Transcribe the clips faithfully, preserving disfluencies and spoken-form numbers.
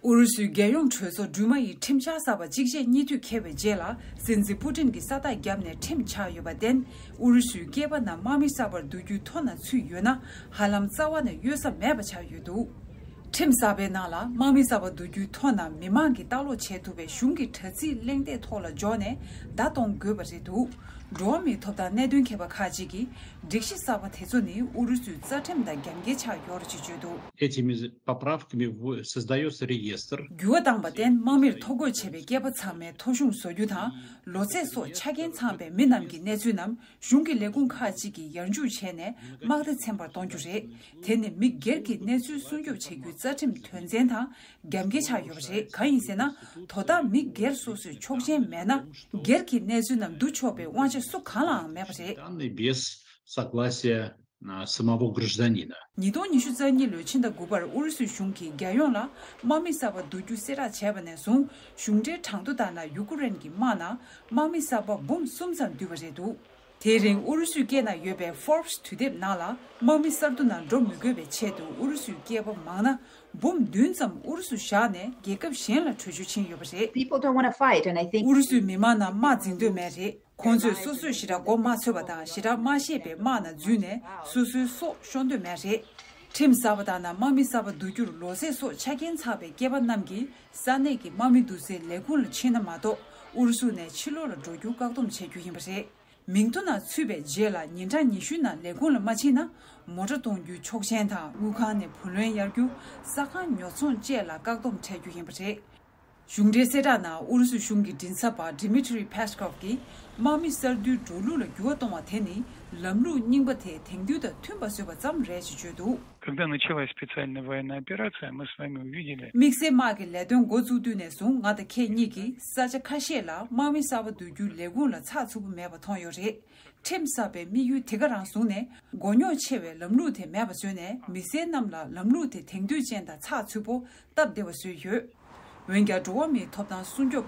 ཨུ་རུ་སུའི་རྒྱལ་ཡོངས་གྲོས་ཚོགས་འབྲུ་མ་ཡི་ཁྲིམས་འཆར་གསར་པ་གཅིག་རྗེས་གཉིས་མཐུད་འཁེལ་བའི་རྗེས་ལ། སྲིད་འཛིན་པུ་ཏིན་གྱི་ས་རྟགས་བརྒྱབ་ནས་ཁྲིམས་ཆགས་ཡོད་པར་བརྟེན། ཨུ་རུ་སུའི་སྐྱེས་པ་རྣམས་དམག་མི་གསར་པར་བསྡུ་རྒྱུའི་ཐོ་ན་ཚུད་ཡོད་ན། ཧ་ལམ་རྩ་བ་ནས་གཡོལ་ས་མེད་པ་ཆགས་ཡོད་འདུག་ཁྲིམས་གསར་པའི་ནང་ལ། དམག་མི་གསར་པ་བསྡུ་རྒྱུའི་ཐོ་ན་མི་མང་གིས་ལྟ་ཀློག་བྱེད་ཐུབ་པའི་གཞུང་གི་དྲ་ཚིགས་གླེང་སྟེགས་ཐོག་ལ་འཇོག་ནས་བརྡ་གཏོང་དགོས་པ་རེད་འདུག་འགྲོ་བ་མིའི་ཐོབ་ཐང་གནད་དོན་མཁས་པ་ཁག་ཅིག་གིས། སྒྲིག་གཞི་གསར་པ་དེ་ཚོ་ནི་ཨུ་རུ་སུའི་རྩ་ཁྲིམས་དང་རྒྱབ་འགལ་ཆགས་ཡོད་རེད་ཅེས་བརྗོད་འདུག Этими поправками в- создается реестр. འགྱུར་བ་བཏང་པར་བརྟེན། དམག་མིར་ཐོ་འགོད་བྱས་པའི་སྐྱེས་པ་ཚང་མའི་ཐོ་གཞུང་བཟོ་རྒྱུ་དང་། ལོ་ཚད་སོགས་ཆ་རྐྱེན་ཚང་པའི་མི་རྣམས་ཀྱི་གནས་ཚུལ་རྣམས་གཞུང་གི་ལས་ཁུངས་ཁག་ཅིག་གིས་ཡར་འཇུག་བྱས་ནས་དམག་སྡེ་ཚན་པར་གཏོང་རྒྱུ་རེད། དེ་ནི་མི་སྒེར་གྱི་གནས་ཚུལ་སྲུང་སྐྱོབ་བྱེད་རྒྱུའི་རྩ་ཁྲིམས་དོན་ཚན་དང་རྒྱབ་འགལ་ཆགས་ཡོད་པ་རེད། གང་ཡིན་ཟེར་ན། དོ་བདག་མི་སྒེར་སོ་སོས་ཆོག་མཆན་མེད་ན། སྒེར་གྱི་གནས་ཚུལ་རྣམས་བསྡུ་ཆོག་པའི་དབང་ཆ་སུ་གང་ལའང་མེད་པ་རེད། Данные без согласия а, самого гражданина. ཉིས་སྟོང་ཉི་ཤུ་རྩ་གཉིས་ལོའི་ཕྱི་ཟླ་དགུ་པར་ཨུ་རུ་སུའི་གཞུང་གིས་རྒྱལ་ཡོངས་ལ་དམག་མི་གསར་པ་བསྡུ་རྒྱུ་གསལ་བསྒྲགས་བྱས་པ་ནས་བཟུང་། གཞུང་འབྲེལ་གྲངས་ཐོ་ལྟར་ན། ཡུ་ཀེ་རེན་གྱི་དམག་ནང་དམག་མི་གསར་པ་འབུམ་གསུམ་ཙམ་བསྡུས་པ་རེད་འདུག་དེའི་རིང་ཨུ་རུ་སུའི་སྐད་ནང་ཡོད་པའི་Forbes་དུས་དེབ་ནང་ལ། དམག་མི་གསར་བསྡུ་ནང་འགྲོ་མི་དགོས་པའི་ཆེད་དུ་ཨུ་རུ་སུའི་སྐྱེས་པ་མང་ན་འབུམ་བདུན་ཙམ་ཨུ་རུ་སུ་བཞག་ནས་རྒྱལ་ཁབ་གཞན་ལ་བྲོས་བྱོལ་ཕྱིན་ཡོད་པ་རེད། People don't want to fight, and I think ཨུ་རུ་སུའི་མི་མང་རྣམས་དམག་འཛིང་འདོད་མེད་རེད། ཁོང་ཚོས་སོ་སོས་ཞེ་དྲག་མགོ་མ་ཚོས་པ་དང་། ཞེ་དྲག་མ་ཤེས་པའི་དམག་ནང་འཛུལ་ནས་སོ་སོའི་སྲོག་ཤོར་འདོད་མེད་རེད། ཁྲིམས་གསར་པ་ལྟར་ན། དམག་མི་གསར་པ་བསྡུ་རྒྱུར་ལོ་ཚད་སོགས་ཆ་རྐྱེན་ཚང་བའི་སྐྱེས་པ་རྣམས་ཀྱིས་ས་གནས་ཀྱི་དམག་མི་བསྡུ་སའི་ལས་ཁུངས་ལ་ཕྱིན་ན་མ་གཏོགས། ཨུ་རུ་སུ་ནས་ཕྱི་ལོགས་ལ་འགྲོ་རྒྱུ་བཀག་སྡོམ་བྱེད་རྒྱུ་ཡིན་པ་རེད། མིང་ཐོ་ནང་ཚུད་པའི་རྗེས་ལ་ཉིན་གྲངས་ཉི་ཤུའི་ནང་ལས་ཁུངས་ལ་མ་ཕྱིན་ན། མོ་ཊ་གཏོང་རྒྱུའི་ཆོག་མཆན་དང་། དངུལ་ཁང་ནས་བུ་ལོན་གཡར་རྒྱུ། ས་ཁང་ཉོ་ཚོང་བཅས་ལ་བཀག་སྡོམ་འཕྲད་རྒྱུ་ཡིན་པ་རེད། གཞུང་འབྲེལ་གསལ་བསྒྲགས་ནང་ཨུ་རུ་སུ་གཞུང་གི་མགྲིན་ཚབ་པ་Dmitry Peskov་གིས། དམག་མི་གསར་བསྡུའི་འགྲོ་ལུགས་ལ་འགྱུར་བ་གཏོང་བ་དེ་ནི། ལམ་ལུགས་རྙིང་པ་དེ་དེང་དུས་དང་མཐུན་པ་བཟོས་པ་ཙམ་རེད་ཅེས་བརྗོད་འདུག Когда началась специальная военная операция, мы с вами увидели. དམིགས་བསལ་དམག་གི་ལས་དོན་འགོ་བཙུགས་དུས་ནས་བཟུང་། ང་དང་ཁྱེད་གཉིས་ཀྱིས་ས་ཆ་ཁ་ཤས་ལ་དམག་མི་གསར་པ་བསྡུ་རྒྱུའི་ལས་ཁུངས་ལ་ཚགས་ཚུད་པོ་མེད་པ་མཐོང་ཡོད་རེད། ཁྲིམས་གསར་པའི་དམིགས་ཡུལ་དེ་ག་རང་བཟུང་ནས། མགོ་རྙོག་ཆེ་བའི་ལམ་ལུགས་དེ་མེད་པ་བཟོས་ནས། མི་སེར་རྣམས་ལ་ལམ་ལུགས་དེ་དེང་དུས་ཅན་དང་ཚགས་ཚུད་པོ་སྟབས་བདེ་བ་བཟོས་ཡོད། འོན་ཀྱང་། འགྲོ་བ་མིའི་ཐོབ་ཐང་སྲུང་སྐྱོབ་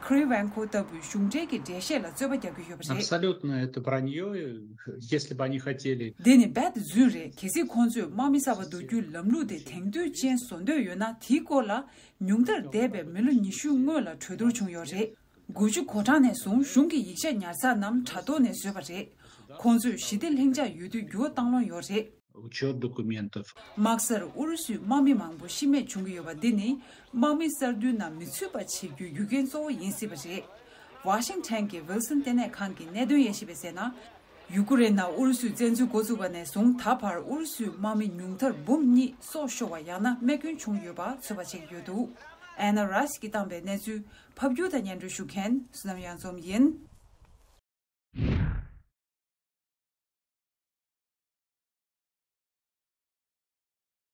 པ་Krivenko་ལྟ་བུའི་གཞུང་འབྲེལ་གྱི་འགྲེལ་བཤད་ལ་རྩོད་པ་རྒྱག་གི་ཡོད་པ་རེད། Абсолютно, это вранье, если бы они хотели. འདི་ནི་རྦད་དེ་རྫུན་རེད། གལ་སྲིད་ཁོང་ཚོས་དམག་མི་གསར་པ་བསྡུ་རྒྱུའི་ལམ་ལུགས་དེ་དེང་དུས་ཅན་བཟོ་འདོད་ཡོད་ན། དེའི་སྐོར་ལ་ཉུང་མཐར་འདས་པའི་མི་ལོ་ཉི་ཤུའི་སྔོན་ལ་གྲོས་བསྡུར་བྱུང་ཡོད་རེད། དགུ་བཅུ་གོ་གྲངས་ནས་བཟུང་གཞུང་གི་ཡིག་ཆ་ཉར་ཚགས་རྣམས་དྲ་ཐོག་ནས་བཟོས་པ་རེད། ཁོང་ཚོས་ཞི་བདེ་ལྷིང་འཇགས་ཡོད་དུས་འགྱུར་བ་བཏང་ལོང་ཡོད་རེད། Учёт документов. དམག་སར་ཨུ་རུ་སུའི་དམག་མི་མང་པོ་ཤི་རྨས་བྱུང་གི་ཡོད་པ་འདི་ནི། དམག་མི་གསར་བསྡུའི་ནང་མི་ཚུད་པ་བྱེད་རྒྱུའི་རྒྱུ་རྐྱེན་གཙོ་བོ་ཡིན་སྲིད་པ་རེད། ཝ་ཤིང་ཊོན་གྱི་ཝིལ་སོན་ལྟེ་གནས་ཁང་གི་གནད་དོན་དབྱེ་ཞིབ་པས་ཟེར་ན། ཡུ་ཀེ་རེན་ནང་ཨུ་རུ་སུས་བཙན་འཛུལ་འགོ་བཙུགས་པ་ནས་བཟུང་། ད་བར་ཨུ་རུ་སུའི་དམག་མི་ཉུང་མཐར་འབུམ་གཉིས་སྲོག་ཤོར་བ། ཡང་ན་རྨས་སྐྱོན་བྱུང་ཡོད་པ་ཚོད་དཔག་བྱེད་ཀྱི་ཡོད་འདུག Anna Rice་གིས་བཏང་པའི་གནས་ཚུལ། ཕབ་སྒྱུར་དང་སྙན་སྒྲོན་ཞུ་མཁན་བསོད་ནམས་གཡང་འཛོམས་ཡིན།